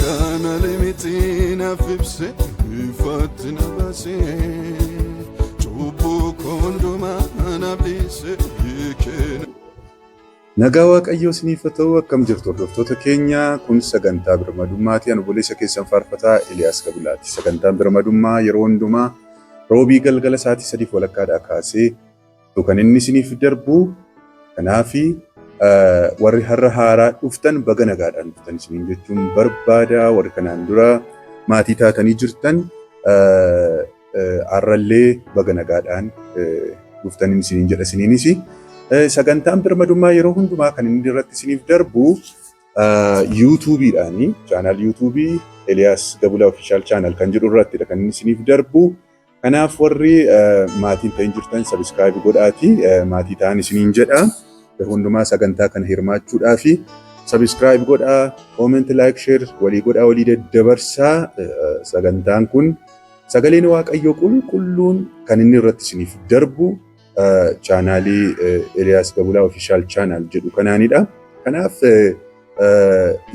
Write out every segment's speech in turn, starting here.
Akka miti naaf ibse ifaatti na baase cubbuu koo hundumaa naaf dhiise hiikee. Nagaa Waaqayyoo isiniif haa ta'u. Akkam jirtu hordoftoota keenya? Kun sagantaa birmadummaati. Ani obboleessa keessan faarfataa Eliyaas Gabulaati. Sagantaan birmadummaa yeroo hundumaa roobii galgala sa'aatii 3:30dhaa kaasee kan inni isiniif darbu. Kanaafi warri har'a haaraa dhuftan baga nagaadhaan dhuftan isiniin jechuun barbaada. Warri kanaan dura maatii taatanii jirtan har'allee baga nagaadhaan dhuftaniin isiniin jedha isiniinis. Sagantaan birmadummaa yeroo hundumaa kan inni irratti isiniif darbu YouTube'dhaani. Channel YouTube Eliyaas Gabulaa Official Channel kan jedhu irrattidha kan inni isiniif darbu. Kanaaf warri maatiin ta'in jirtan subscribe godhaati maatii ta'an isiniin jedha. Yeroo hundumaa sagantaa kana hirmaachuudhaa fi subscribe godhaa, comment, like, share walii godhaa, walii daddabarsaa. Sagantaan kun sagaleen Waaqayyoo qulqulluun kan inni irratti isiniif darbu chaanaalii Eliyaas Gabulaa Official Channel jedhu kanaanidha. Kanaaf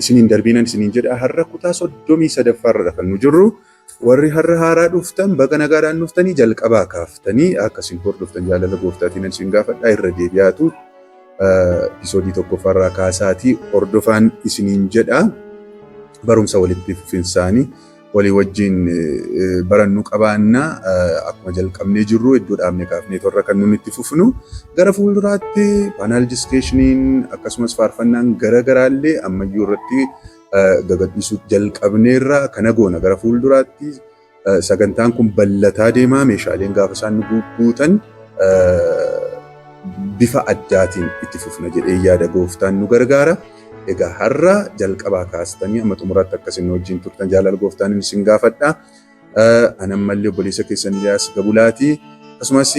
isiniin darbiinan isiniin jedha. Har'a kutaa 33ffaarra kan nu jirru. Warri har'a haaraa dhuftan baga nagaadhaan dhuftanii jalqabaa kaaftanii akka isin hordoftan jaalala gooftaatiin isin gaafadha. Irra deebi'aatu episode tokkoffaarraa kaasaatii hordofaan isiniin jedha. Barumsa walitti fufinsaanii walii wajjin barannu qabaanna. Akkuma jalqabnee jirru iddoo dhaabnee kaafnee torra kan nuti itti fufnu. Gara fuulduraatti panel discussioniin akkasumas faarfannaan gara garaallee ammayyuu irratti gagadhiisuu jalqabneerra. Kana goona gara fuulduraatti sagantaan kun bal'ataa deemaa. Meeshaaleen gaafa isaan nu guutan bifa addaatiin itti fufna jedhee yaada, gooftaan nu gargaara. Egaa har'a jalqabaa kaastanii amma xumuraatti akka isin wajjin turtan jaalala gooftaan isin gaafadha. Ani ammallee obboleessa keessan Iliyaas Gabulaati. Akkasumas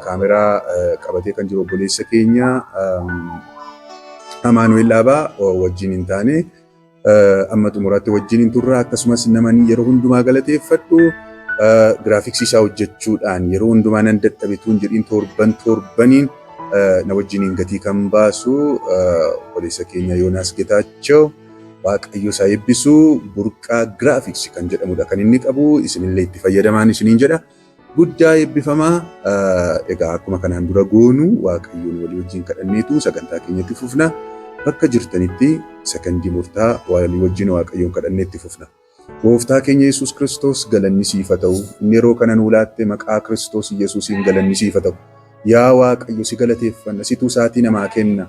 kaameraa qabatee kan jiru obboleessa keenya Amaanu'el Dhaabaa wajjin hin taane amma xumuraatti wajjin hin turra. Akkasumas namani yeroo hundumaa galateeffadhu, graphics isaa hojjechuudhaan yeroo hundumaa nan dadhabetu hin jedhin, torban torbaniin na wajjiniin gatii kan baasu obboleessa keenya Yoonaas Getaachoo, Waaqayyo isaa eebbisu. Burqaa Graphics kan jedhamudha kan inni qabu. Isinillee itti fayyadamaan isiniin jedha. Guddaa eebbifamaa. Egaa akkuma kanaan dura goonu Waaqayyoon walii wajjin kadhanneetu sagantaa keenyatti fufna. Bakka jirtanitti sekondii murtaa walii wajjin Waaqayyoon kadhannee itti fufna. Gooftaa keenya Yesuus Kiristoos, galanni siif haa ta'u. Inni yeroo kana nuu laatte, maqaa Kiristoos Yesuusiin galanni siif haa ta'u. Yaa Waaqayyo, si galateeffanna. Situu saatii namaa kenna.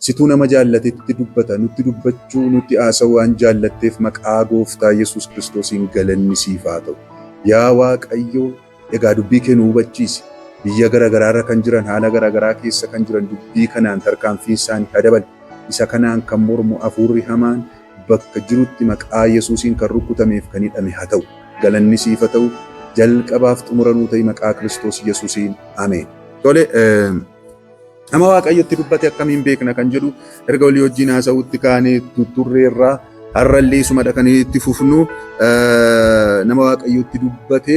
Situu nama jaallatetti dubbata. Nutti dubbachuu, nutti haasa'uu waan jaallatteef, maqaa Gooftaa Yesuus Kiristoosiin galanni siif haa ta'u. Yaa Waaqayyo, egaa dubbii kee nu hubachiisi. Biyya garaagaraarra kan jiran, haala garaagaraa keessa kan jiran, dubbii kanaan tarkaanfiin isaanii haa dabalu. Isa kanaan kan mormu hafuurri hamaan bakka jirutti maqaa Yesuusiin kan rukutameef kan hidhame haa ta'u. Galanni siif haa ta'u. Jalqabaaf xumura nuu ta'i, maqaa Kiristoos Yesuusiin. Ameen. Tole, nama Waaqayyotti dubbate akkamiin beekna kan jedhu erga walii wajjin haasa'utti kaanee turreerraa, har'allee isumadha kan itti fufnu. Nama Waaqayyotti dubbate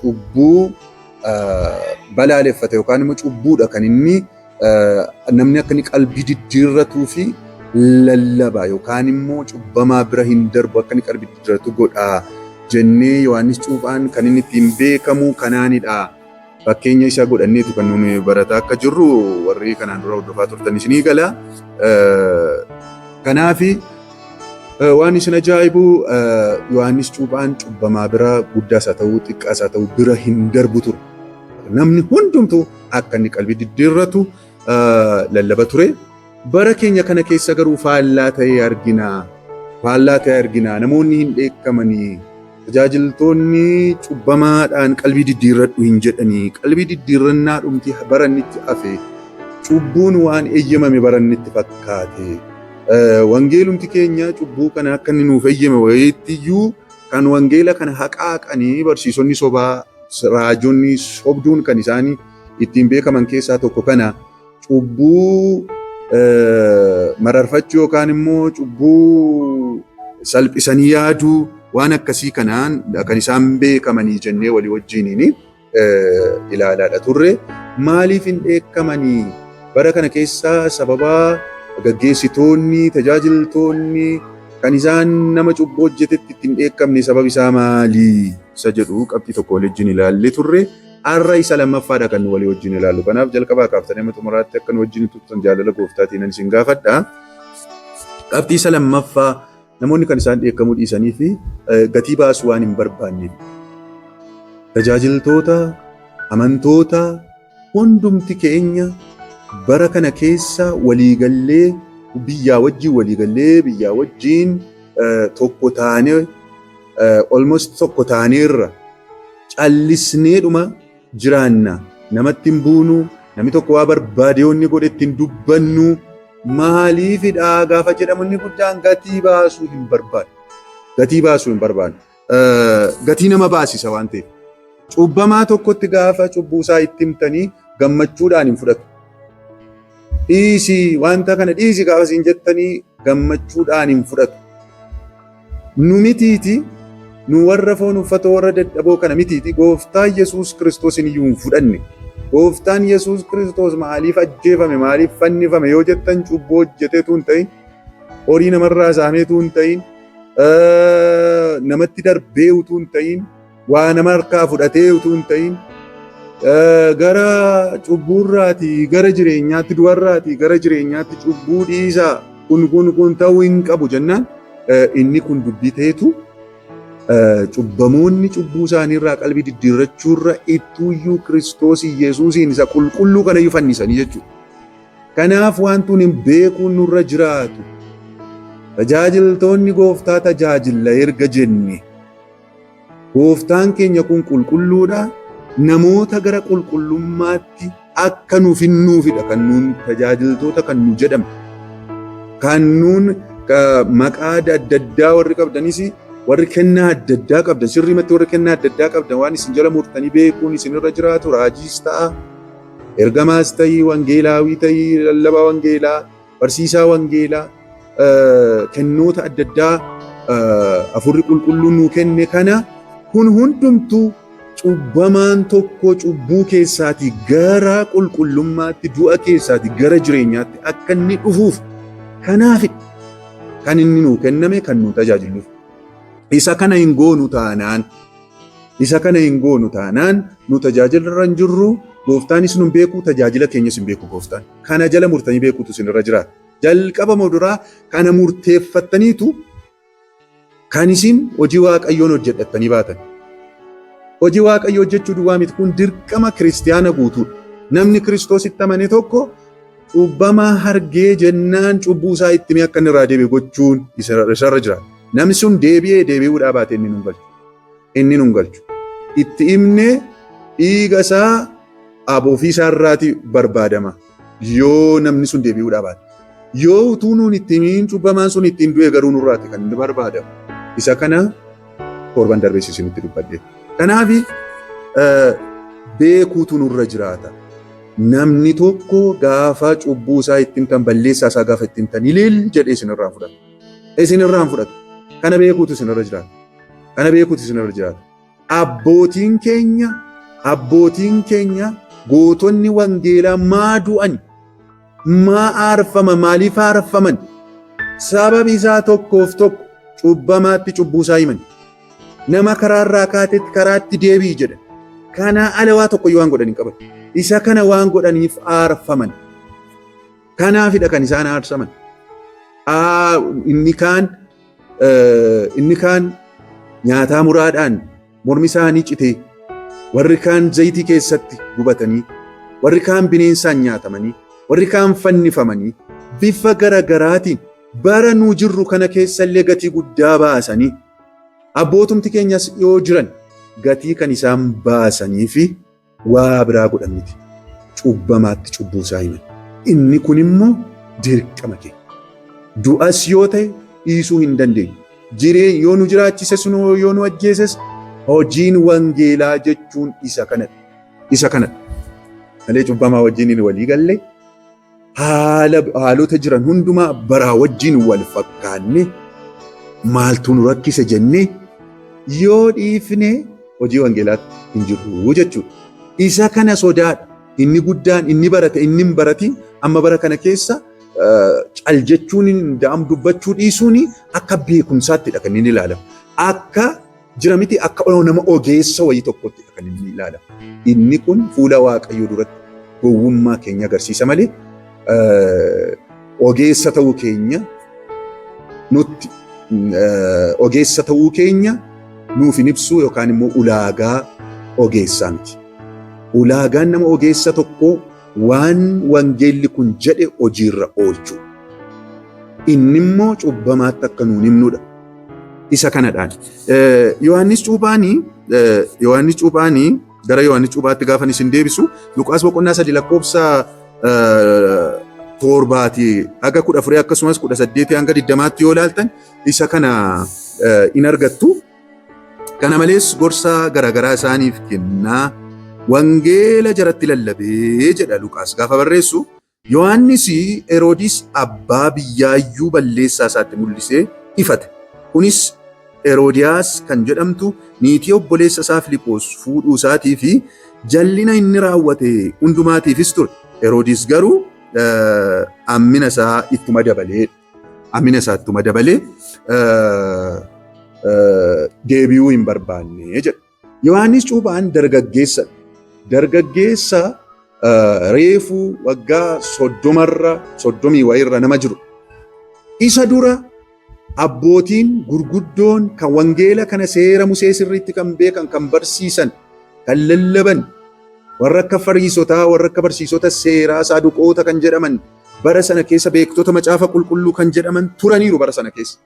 cubbuu balaaleffate yookaan immoo cubbuudha kan inni namni akka inni qalbii diddiirratuu fi lallaba yookaan immoo cubbamaa bira hin darbu, akka inni qalbii diddiirratu godha jennee, Yohaannis Cuuphaan kan inni ittiin beekamu kanaanidha. Fakkeenya isaa godhanneetu kan nuuni barataa akka jirru warri kanaan dura hordofaa turtan isinii gala. Kanaafi waan isin ajaa'ibu, Yohaannis Cuuphaan cubbamaa bira, guddaas haa ta'u xiqqaas haa ta'u, bira hin darbu ture. Namni hundumtuu akka inni qalbii diddiirratu lallaba ture. Bara keenya kana keessa garuu faallaa ta'ee argina. Faallaa ta'ee argina. Namoonni hin dheekkamanii. Tajaajiltoonni cubbamaadhaan qalbii diddiirradhu hin jedhanii. Qalbii diddiirrannaa dhumti barannitti hafe. Cubbuun waan eeyyamame barannitti fakkaate. Wangeelumti keenya cubbuu kana akka inni nuuf eeyyame wayiitti iyyuu kan wangeela kana haqaaqanii barsiisonni sobaa, raajonni sobduun kan isaanii ittiin beekaman keessaa tokko kana. Cubbuu mararfachuu yookaan immoo cubbuu salphisanii yaaduu, waan akkasii kanaan kan isaan beekamanii jennee walii wajjiniin ilaalaadha turre. Maaliif hin dheekkamanii? Bara kana keessa sababa gaggeessitoonni, tajaajiltoonni Kan isaan nama cubbuu hojjetetti ittiin dheekkamne sababi isaa maali? Isa jedhu qabxii tokko walii wajjin ilaallee turre. Har'a isa lammaffaadha kan nu walii wajjin ilaallu. Kanaaf jalqabaa kaaftanii amma xumuraatti akka nu wajjin turtan jaalala gooftaatiin ani isin gaafadha. Qabxii isa lammaffaa, namoonni kan isaan dheekkamuu dhiisanii fi gatii baasuu waan hin barbaanneef. Tajaajiltoota, amantoota, hundumti keenya bara kana keessa waliigallee, biyyaa wajjin waliigallee, biyyaa wajjin tokko taanee, almost tokko taaneerra, callisneedhuma jiraanna. Namatti hin buunu, namni tokko waa barbaade yoo inni godhe ittiin dubbannu. Maaliifidha gaafa jedhamu, inni guddaan gatii baasuu hin barbaadu. Gatii baasuu hin barbaadu. Gatii nama baasisa waan ta'eef. Cubbamaa tokkotti gaafa cubbuu isaa itti himtanii gammachuudhaan hin fudhatu. "Dhiisii, wanta kana dhiisii" gaafa isin jettanii gammachuudhaan hin fudhatu. Nu mitiiti, nu warra foon uffatoo, warra dadhaboo kana mitiiti, gooftaa Yesuus Kiristoos iyyuu hin fudhanne. Gooftaan Yesuus Kiristoos maaliif ajjeefame, maaliif fannifame yoo jettan, cubbuu hojjeteetu hin ta'in, horii namarraa saameetu hin ta'in, namatti darbee utuu hin ta'in, waa nama harkaa fudhatee utuu hin ta'in, gara cubbuurraatii gara jireenyaatti, du'arraatii gara jireenyaatti, cubbuu dhiisaa, kun kun kun ta'uu hin qabu jennaan, inni kun dubbii ta'etu, cubbamoonni cubbuu isaaniirraa qalbii diddiirrachuurra ittuuyyuu Kiristoos Yesuusiin isa qulqulluu kanayyuu fannisanii jechuudha. Kanaaf wantuun hin beekuun nurra jiraatu, tajaajiltoonni gooftaa tajaajilla erga jenne, gooftaan keenya kun qulqulluudha. Namoota gara qulqullummaatti akka nuuf hinnuufidha kan nuun tajaajiltoota kan nu jedhamne. Kan nuun maqaa adda addaa warri qabdanis, warri kennaa adda addaa qabdan, sirriimatti warri kennaa adda addaa qabdan, waan isin jala murtanii beekuun isinirra jiraatu, raajiis ta'a, ergamaas ta'ii, wangeelaawii ta'ii, lallabaa wangeelaa, barsiisaa wangeelaa, kennoota adda addaa Hafuurri Qulqulluun nuu kenne kana, kun hundumtuu cubbamaan tokko cubbuu keessaatii gara qulqullummaatti, du'a keessaatii gara jireenyaatti akka inni dhufuuf. Kanaafidha kan inni nuu kenname, kan nu tajaajiluuf. Isa kana hin goonu taanaan, isa kana hin goonu taanaan, nu tajaajila irra hin jirru, gooftaanis nu hin beeku, tajaajila keenyas hin beeku gooftaan. Kana jala murtanii beekuutu isinirra jiraata. Jalqaba duraa kana murteeffattaniitu kan isin hojii Waaqayyoon hojjedhattanii baatan. Hojii Waaqayyoo hojjechuu duwwaa miti, kun dirqama kiristiyaana guutuudha. Namni Kiristoositti amane tokko cubbamaa hargee jennaan cubbuu isaa itti himee akka inni irraa deebi'e gochuun isarra jira. Namni sun deebi'ee deebi'uudhaa baate inni nun galchu. Inni nun galchu. Itti himnee dhiiga isaa aboo ofii isaa irraati barbaadama. Yoo namni sun deebi'uudhaa baate. Yoo utuu nuun itti himiin cubbamaan sun ittiin du'e garuu nurraati kan inni barbaadamu. Isa kana torban darbees isinitti dubbadhe. Kanaaf beekuutu nurra jiraata. Namni tokko gaafa cubbuu isaa ittiin tan, balleessaa isaa gaafa ittiin tan, ilil jedhee isinirraa fudhata. Isinirraa fudhata. Kana beekuutu isinirra jiraata. Kana beekuutu isinirra jiraata. Abbootiin keenya gootonni wangeelaa maa du'an? Maa aarfama? Maaliif aarfaman? Sababi isaa tokkoof tokko, cubbamaatti cubbuu isaa himan. Nama karaarraa kaatetti karaatti deebi'i jedhan. Kanaa ala waa tokko waan godhan hin qaban. Isa kana waan godhaniif aarfaman. Kanaafidha kan isaan aarsaman. Inni kaan nyaataa muraadhaan mormi isaanii citee, warri kaan zayitii keessatti gubatanii, warri kaan bineensaan nyaatamanii, warri kaan fannifamanii, bifa gara garaatiin bara nuu jirru kana keessallee gatii guddaa baasanii, abbootumti keenyas dhiyoo jiran gatii kan isaan baasanii fi waa biraa godhan miti. Cubbamaatti cubbuu isaa himan. Inni kun immoo dirqama keenya. Du'as yoo ta'e dhiisuu hin dandeenyu. Jireen yoo nu jiraachises, yoo nu ajjeeses, hojiin wangeelaa jechuun isa kanadha. Isa kanadha. Malee cubbamaa wajjin walii galle, haala haalota jiran hundumaa baraa wajjin wal fakkaanne, maaltu nu rakkise jennee yoo dhiifne hojii wangeelaatti hin jirru jechuudha. Isa kana sodaadha. Inni guddaan, inni barate, inni hin baratin, amma bara kana keessa Cal jechuun hin danda'amu, dubbachuu dhiisuun akka beekumsaattidha kan inni ilaalamu. Akka jira miti, akka nama ogeessa wayii tokkottidha kan inni ilaalamu. Inni kun fuula Waaqayyoo duratti gowwummaa keenya agarsiisa malee ogeessa ta'uu keenya nutti ogeessa ta'uu keenya nuuf hin ibsu yookaan immoo ulaagaa ogeessaa miti. Ulaagaan nama ogeessa tokkoo waan wangeelli kun jedhe hojiirra oolchuu. Inni immoo cubbamaatti akka nuun himnudha. Isa kanadhaan. Yohaannis Cuuphaanii gara Yohaannis Cuuphaatti gaafan isin deebisu, Luqaas boqonnaa 3 lakkoofsa 7 haga 14 akkasumas 18 hanga 20tti yoo ilaaltan isa kana in argattu. Kana malees gorsa garaagaraa isaaniif kennaa wangeela jaratti lallabee jedha Luqaas gaafa barreessu. Yohaannis Heroodis abbaa biyyaayyuu balleessaa isaatti mul'isee ifate. Kunis Heroodiyaas kan jedhamtu niitii obboleessa isaa Filiphos fuudhuu isaatii fi jallina inni raawwate hundumaatiifis ture. Heroodis garuu hammina isaa ittuma dabalee deebi'uu hin barbaanne jedha. Yohaannis Cuuphaan dargaggeessa. Dargaggeessa reefuu waggaa 30rra, 30 wayiirra nama jiru. Isa dura abbootiin gurguddoon kan wangeela kana, seera Musee sirriitti kan beekan, kan barsiisan, kan lallaban, warra akka Fariisotaa, warra akka barsiisota seeraa, Saaduqoota kan jedhaman, bara sana keessa beektota macaafa qulqulluu kan jedhaman turaniiru bara sana keessa.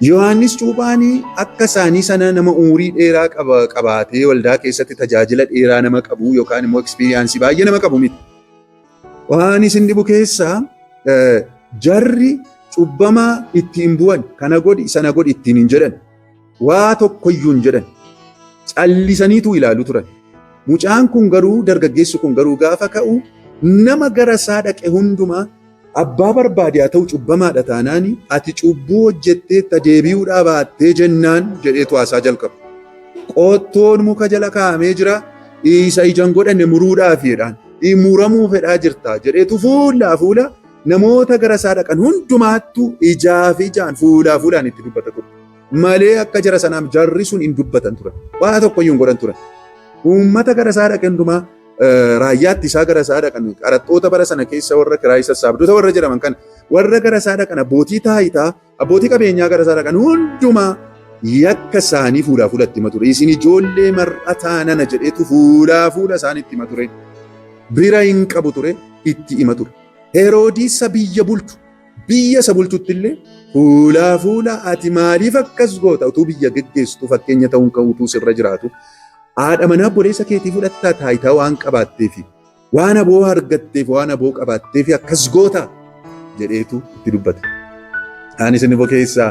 Yohaannis Cuuphaanii akka isaanii sana nama umurii dheeraa qabaatee waldaa keessatti tajaajila dheeraa nama qabu yookaan immoo experience baay'ee nama qabu miti. Waan isin dhibu keessaa jarri cubbamaa ittiin bu'an, kana godhi, sana godhi ittiin hin jedhan. Waa tokkoyyuu hin jedhan. Callisaniitu ilaalu turan. Mucaan kun garuu, dargaggeessi kun garuu gaafa ka'u, nama gara isaa dhaqe hundumaa, abbaa barbaade haa ta'u, cubbamaadha taanaani, ati cubbuu hojjetteetta, deebi'uudhaa baattee jennaan jedheetu haasaa jalqabu. Qottoon muka jala kaa'amee jira, isa ijaan godhanne muruudhaaf jedhaan. Muramuu fedhaa jirta jedheetu fuulaa fuula namoota gara isaa dhaqan hundumaattu ijaa fi ijaan, fuulaa fuulaan itti dubbata ture. Malee akka jara sanaaf jarri sun hin dubbatan turan. Waa tokkoyyuu hin godhan turan. Uummata gara isaa dhaqe hundumaa, raayyaatti isaa gara isaa dhaqan, qaraxxoota bara sana keessa warra kiraayii sassaabdota warra jedhaman kana, warra gara isaa dhaqan, abbootii taayitaa, abbootii qabeenyaa gara isaa dhaqan hundumaa yakka isaanii fuulaa fuulatti hima ture. Isin ijoollee mar'ataa nana jedheetu fuulaa fuula isaaniitti hima ture. Bira hin qabu ture, itti hima ture. Heroodiisa biyya bulchu, biyya isa bulchutti illee fuulaa fuula, ati maaliif akkas goota, utuu biyya geggeessitu fakkeenya ta'uun kan utuu sirra jiraatu haadha manaa obboleessa keetii fudhattaa, taayitaa waan qabaatteefi, waan aboo argatteef, waan aboo qabaatteefi akkas goota jedheetu itti dubbate. Ani isin keessaa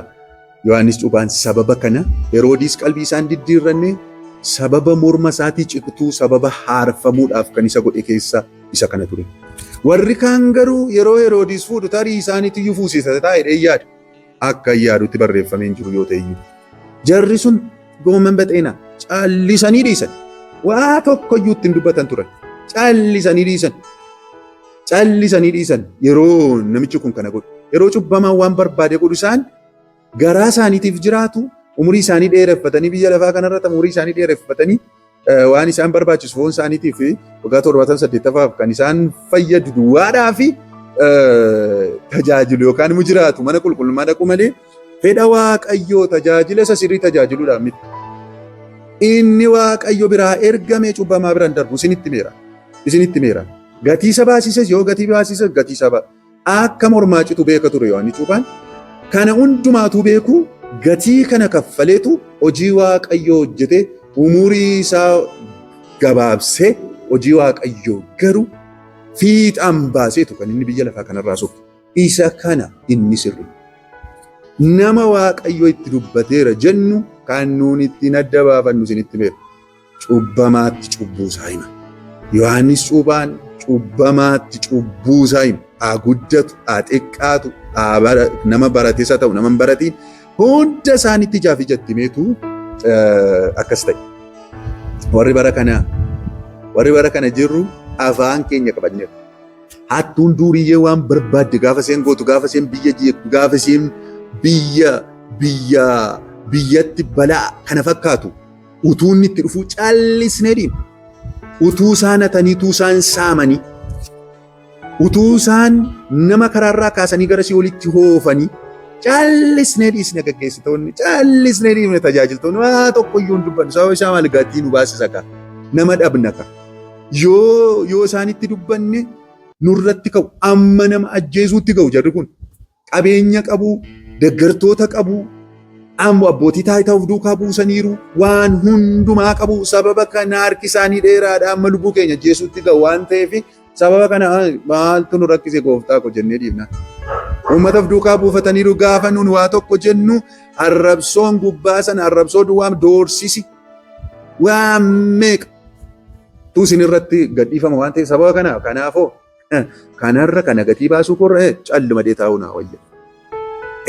Yohaannis Cuuphaan sababa kana Heroodiis qalbii isaan diddiirranne, sababa morma isaatii ciqtuu, sababa haarfamuudhaaf kan isa godhe keessaa isa kana ture. Warri kaan garuu yeroo Heroodiis fuudhu tarii isaaniitu iyyuu fuusisa taa'ee yaada. Akka yaadutti barreeffamee hin jiru yoo ta'e iyyuu. Jarri sun gooman baxeenaa callisanii dhiisan. Waa tokkoyyuu ittiin dubbatan turan. Callisanii dhiisan. Callisanii dhiisan yeroo namichi kun kana godhu. Yeroo cubbamaan waan barbaade godhu isaan garaa isaaniitiif jiraatu, umurii isaanii dheereffatanii, biyya lafaa kanarratti umurii isaanii dheereffatanii, waan isaan barbaachisu, foon isaaniitiif waggaa 78ffaaf kan isaan fayyadu duwwaadhaa fi tajaajilu yookaan immoo jiraatu, mana qulqullummaa dhaqu malee fedha Waaqayyoo tajaajila isa sirrii tajaajiluudhaan miti. Inni Waaqayyo biraa ergame cubbamaa biraan darbu isinitti meera. Isinitti meera. Gatii isa baasises yoo gatii baasises, gatii isa akka mormaa citu beeka ture Yohaannis Cuuphaan. Kana hundumaatu beeku, gatii kana kaffaleetu hojii Waaqayyoo hojjete, umurii isaa gabaabsee hojii Waaqayyoo garuu fiixaan baaseetu kan inni biyya lafaa kanarraa sokke. Isa kana inni sirri. Nama Waaqayyo itti dubbateera jennu kan nuun ittiin adda baafannu isinitti beeku. Cubbamaatti cubbuu isaa hima. Yohaannis Cuuphaan cubbamaatti cubbuu isaa hima. Haa guddatu, haa xiqqaatu, nama barates haa ta'u, nama hin baratiin, hunda isaaniitti ijaaf ijatti himeetu akkas ta'e. Warri bara kana jirru afaan keenya qabanneerra. Hattuun duuriyyee waan barbaadde gaafa isheen gootu, gaafa isheen biyya jeeqtu, gaafa isheen biyya biyya biyyatti balaa kana fakkaatu utuu inni itti dhufuu callisnee dhiibna. Utuu isaan hatanii, utuu isaan saamanii, utuu isaan nama karaarraa kaasanii gara si'oolitti hoofanii callisnee dhiisne. Gaggeessitoonni callisnee dhiifne, tajaajiltoonni waa tokko iyyuu hin dubbannu. Sababa isaa maal? Gatii nu baasisa ka, nama dhabna ka. Yoo isaanitti dubbanne nurratti ka'u, amma nama ajjeesuutti ga'u. Jarri kun qabeenya qabu, deeggartoota qabu, amma abbootii taayitaa of duukaa buusaniiru, waan hundumaa qabu. Sababa kana harki isaanii dheeraadha, amma lubbuu keenya ajjeesuutti ga'u waan ta'eef, sababa kana maaltu nu rakkise gooftaa ko jennee dhiifna. Uummata of duukaa buufataniiru. Gaafa nun waa tokko jennu arrabsoon gubbaa sana, arrabsoo duwwaam, doorsisi waan meeqa tu isin irratti gadhiifama waan ta'eef, sababa kana kanaafoo kanarra kana gatii baasuu korra calluma dee taa'uu naa wayya.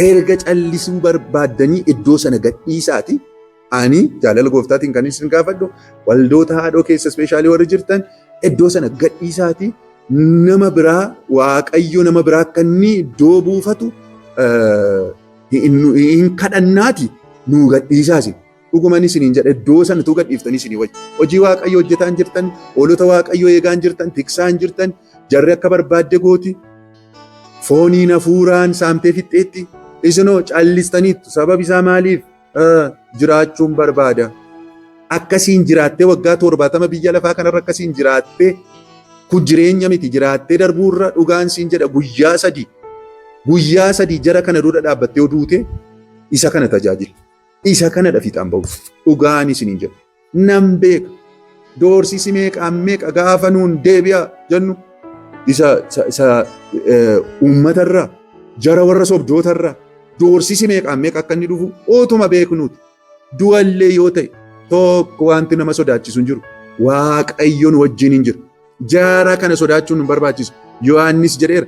Erga callisuu barbaaddanii iddoo sana gadhiisaati. Ani jaalala gooftaatiin kan isin gaafadhu, waldoota haadhoo keessa especially warri jirtan, iddoo sana gadhiisaati nama biraa, Waaqayyo nama biraa akka inni iddoo buufatu hin kadhannaati nuu gadhiisaasi. Dhuguman isiniin jedha, iddoo sana tuu gadhiiftanii isinii wayya. Hojii Waaqayyo hojjetaan jirtan, hoolota Waaqayyo eegaan jirtan, tiksaan jirtan, jarri akka barbaadde gooti. Fooniin hafuuraan saamtee fixxeetti. Isinoo callistaniittu. Sababi isaa maaliif? Jiraachuun barbaada. Akkasiin jiraattee waggaa 70 biyya lafaa kanarra akkasiin jiraattee, kun jireenya miti. Jiraattee darbuurra, dhugaan siin jedha, guyyaa 3, guyyaa 3 jara kana dura dhaabbattee duute isa kana tajaajila. Isa kanadha fiixaan ba'u. Dhugaan isiniin jedha. Nan beeka. Doorsisi meeqaan meeqa gaafa nuun deebi'a jennu isa isa uummatarraa, jara warra sobdootarraa doorsisi meeqaan meeqa akka inni dhufu otuma beeknuuti. Du'allee yoo ta'e tokko wanti nama sodaachisu hin jiru. Waaqayyoon wajjin hin jiru. Jara kana sodaachuun hin barbaachisu. Yohaannis jedheera.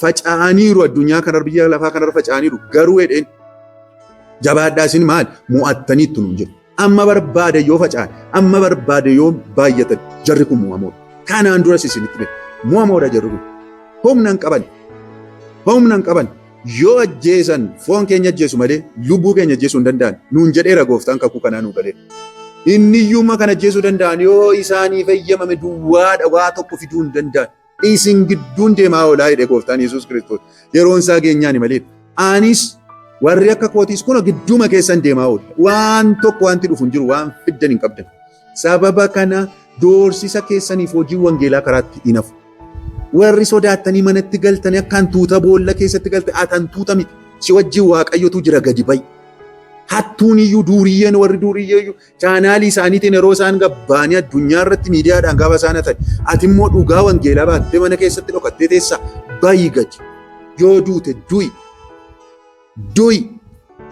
Faca'aniiru, addunyaa kanarra, biyya lafaa kanarra faca'aniiru, garuu hedheen jabaadhaa, isin maal mo'attaniittu nuun jedhu. Amma barbaade yoo faca'an, amma barbaade yoo baay'atan, jarri kun mo'amoodha. Kanaan duras isinitti beeku. Mo'amoodha jarri kun. Humna hin qaban. Humna hin qaban. Yoo ajjeesan foon keenya ajjeesu malee lubbuu keenya ajjeesuu hin danda'an. Nuun jedheera gooftaan, kakuu kanaa nuu galeera. Inni iyyuuma kan ajjeesuu danda'an yoo isaaniif eeyyamame duwwaadha, waa tokko fiduu hin danda'an. Isin gidduun deemaa oolaa jedhe gooftaan Yesuus Kiristoos. Yeroon isaa geenyaani malee. Anis, warri akka kootiis kun gidduuma keessan deemaa oola. Waan tokko wanti dhufu hin jiru, waan fiddan hin qabdan. Sababa kana doorsisa keessaniif hojii wangeelaa karaatti hin hafu. Warri sodaattanii manatti galtanii akka hantuuta boolla keessatti galte, ati hantuuta miti. Si wajjin Waaqayyotu jira, gadi ba'i. Hattuun iyyuu, duuriyyeen, warri duuriyyee iyyuu chaanaalii isaaniitiin yeroo isaan gabbaanii addunyaa irratti miidiyaadhaan gaafa isaan hatan, ati immoo dhugaa wangeelaa baattee mana keessatti dhokattee teessa. Bayi gadi. Yoo duute du'i. Du'i.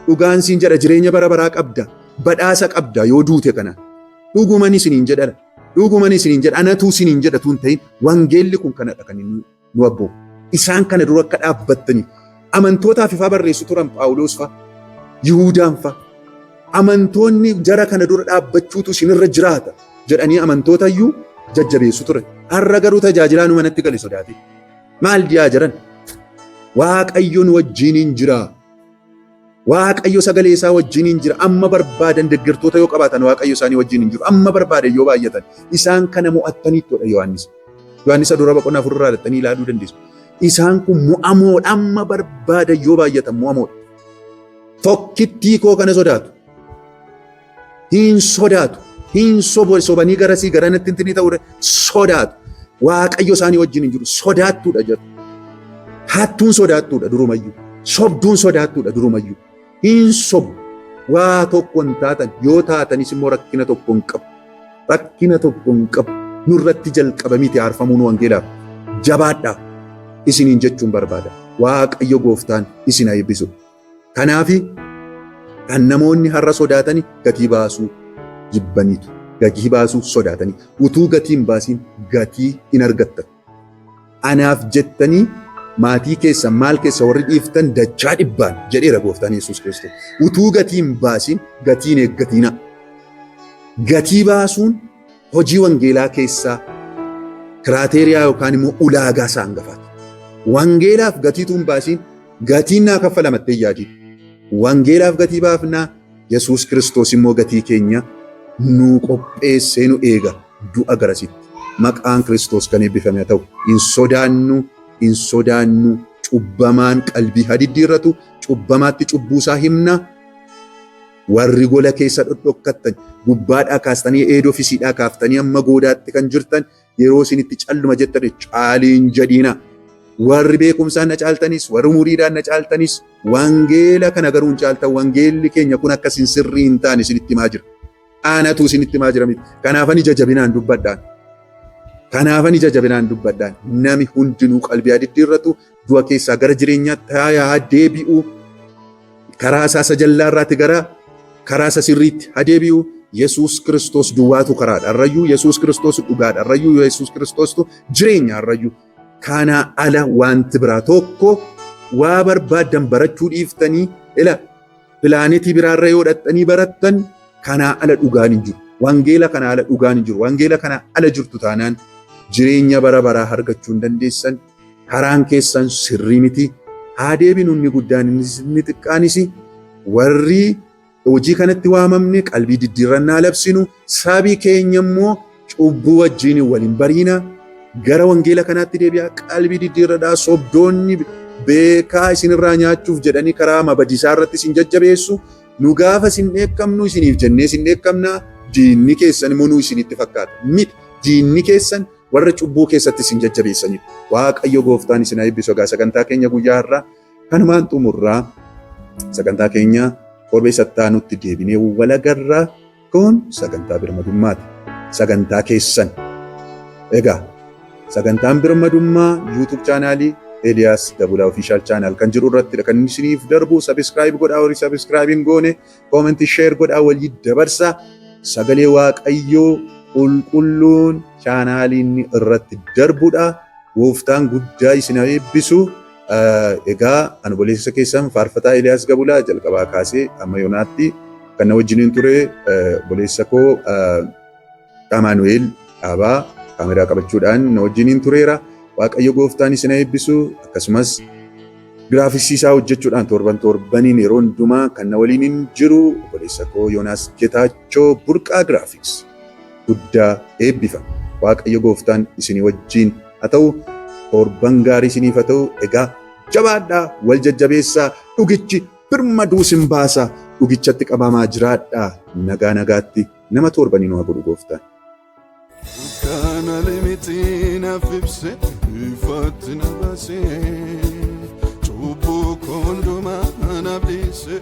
Dhugaan siin jedha, jireenya bara baraa qabda. Badhaasa qabda yoo duute kana. Dhuguman isiniin jedhara. Dhuguman isiniin jedha. Anatuu isiniin jedha tun ta'in, wangeelli kun kanadha kan inni nu abboomu. Isaan kana dura akka dhaabbattaniif amantootaaf ifaa barreessu turan Phaawulos fa'a, Yihuudaan fa'a. Amantoonni jara kana dura dhaabbachuutu isinirra jiraata jedhanii amantoota iyyuu jajjabeessu turan. Har'a garuu tajaajilaa nu manatti gale sodaate. Maal diyaa jiran? Waaqayyo nu wajjiniin jira. Waaqayyo sagalee isaa wajjiniin jira. Amma barbaadan deeggartoota yoo qabaatan, Waaqayyo isaanii wajjin hin jiru. Amma barbaadan yoo baay'atan, isaan kana mo'attaniittudha Yohaannis. Yohaannis dura boqonnaa 4 irraa dhattanii ilaaluu dandeessu. Isaan kun mo'amoodha. Amma barbaadan yoo baay'atan mo'amoodha. Tokkittii koo kana sodaatu. Hin sodaatu. Hin sobanii garasii garanatti hin ta'uu sodaatu. Waaqayyo isaanii wajjin hin jiru. Sodaattuudha jedhu. Hattuun sodaattuudha durumayyuu. Sobduun sodaattuudha durumayyuu. Hin sobu. Waa tokko hin taatan, yoo taatanis immoo rakkina tokko hin qabu. Rakkina tokko hin qabu. Nurratti jalqaba miti aarfamuun wangeelaaf. Jabaadhaa isiniin jechuun barbaada. Waaqayyo gooftaan isin haa eebbisu. Kanaafi kan namoonni har'a sodaatani gatii baasuu jibbaniitu. Gatii baasuu sodaatanii, utuu gatii hin baasiin gatii hin argattan. Anaaf jettanii maatii keessa maal keessa warri dhiiftan dachaa dhibbaan jedheera gooftaan Yesuus Kiristoos. Utuu gatii hin baasiin gatii hin eeggatiina. Gatii baasuun hojii wangeelaa keessaa Criteria yookaan immoo ulaagaa isaa hangafaati. Wangeelaaf gatiitu hin baasiin, gatiin naa kaffalamattee yaadiin. Wangeelaaf gatii baafnaa, Yesuus Kiristoos immoo gatii keenya nuu qopheessee nu eega du'a garasitti. Maqaan Kiristoos kan eebbifame haa ta'u. Hin sodaannu, hin sodaannu. Cubbamaan qalbii haa diddiirratu, cubbamaatti cubbuusaa himna. Warri gola keessa dhodhokkattan, gubbaadhaa kaastanii, eedoo fisiidhaa kaaftanii amma goodaatti kan jirtan, yeroo isin itti calluma jettan caaliin jedhiina. Warri beekumsaan na caaltanis, warri umuriidhaan na caaltanis, wangeela kana garuu hin caaltan. Wangeelli keenya kun akka isin sirrii hin taane isinitti himaa jira. Anatu isinitti himaa jira miti. Kanaafan ija jabinaan dubbadhaan. Kanaafan ija jabinaan dubbadhaan. Nami hundinuu qalbii haa diddiirratu, du'a keessaa gara jireenyaatti haa deebi'u. Karaa isaa isa jallaarraatti gara karaa isa sirriitti haa deebi'u. Yesuus Kiristoos duwwaatu karaadha. Har'ayyuu Yesuus Kiristoos dhugaadha. Har'ayyuu Yesuus Kiristoostu jireenya har'ayyuu. Kanaa ala wanti biraa tokko waa barbaaddan barachuu dhiiftanii ila pilaanetii biraarra yoo dhaqxanii barattan, kanaa ala dhugaan hin jiru. Wangeela kanaa ala dhugaan hin jiru. Wangeela kanaa ala jirtu taanaan jireenya bara baraa argachuu hin dandeessan. Karaan keessan sirrii miti. Haa deebinu, inni guddaan inni xiqqaanis, warri hojii kanatti waamamne qalbii diddiirrannaa labsinu. Sabii keenya immoo cubbuu wajjin waliin bariina. Gara wangeela kanaatti deebi'aa, qalbii diddiirradhaa. Sobdoonni beekaa isinirraa nyaachuuf jedhanii karaa mabadisaa irratti isin jajjabeessu. Nu gaafa isin dheekkamnu isiniif jennee isin dheekkamna. Diinni keessan immoo nu isinitti fakkaata miti. Diinni keessan warra cubbuu keessatti isin jajjabeessanidha. Waaqayyo gooftaan isin haa eebbisu. Egaa sagantaa keenya guyyaa har'aa kanumaan xumurraa. Sagantaa keenya torbee sattaanutti deebinee walagarraa. Kun sagantaa birmadummaati. Sagantaa keessan. Egaa sagantaan birmadummaa YouTube chaanaalii Eliyaas Dabulaa Official Channel kan jiru irratti kan inni isiniif darbu. Subscribe godhaa, warri subscribe hin goone, comment, share godhaa, walii dabarsaa. Sagalee Waaqayyoo qulqulluun chaanaalii inni irratti darbudha. Gooftaan guddaa isin haa eebbisu. Egaa ani obboleessa keessan faarfataa Eliyaas Gabulaa, jalqabaa kaasee amma yoonaatti kan na wajjiniin ture obboleessa koo Amaanu'eel Dhaabaa kaameraa qabachuudhaan na wajjiniin tureera. Waaqayyo gooftaan isin haa eebbisu. Akkasumas giraafiksii isaa hojjechuudhaan torban torbaniin yeroo hundumaa kan na waliin jiru obboleessa koo Yoonaas Getaachoo, Burqaa Graphics, guddaa eebbifama. Waaqayyo gooftaan isinii wajjin haa ta'u. Torban gaarii isiniif haa ta'u. Egaa jabaadhaa, wal jajjabeessaa, dhugichi birmaduu isin baasa. Dhugichatti qabamaa jiraadhaa. Nagaa nagaatti, nama torbanii nu haa godhu gooftaan. Kana limiti naaf ibse, ifatti na baase, cubbuu koo hundumaa naaf dhiise.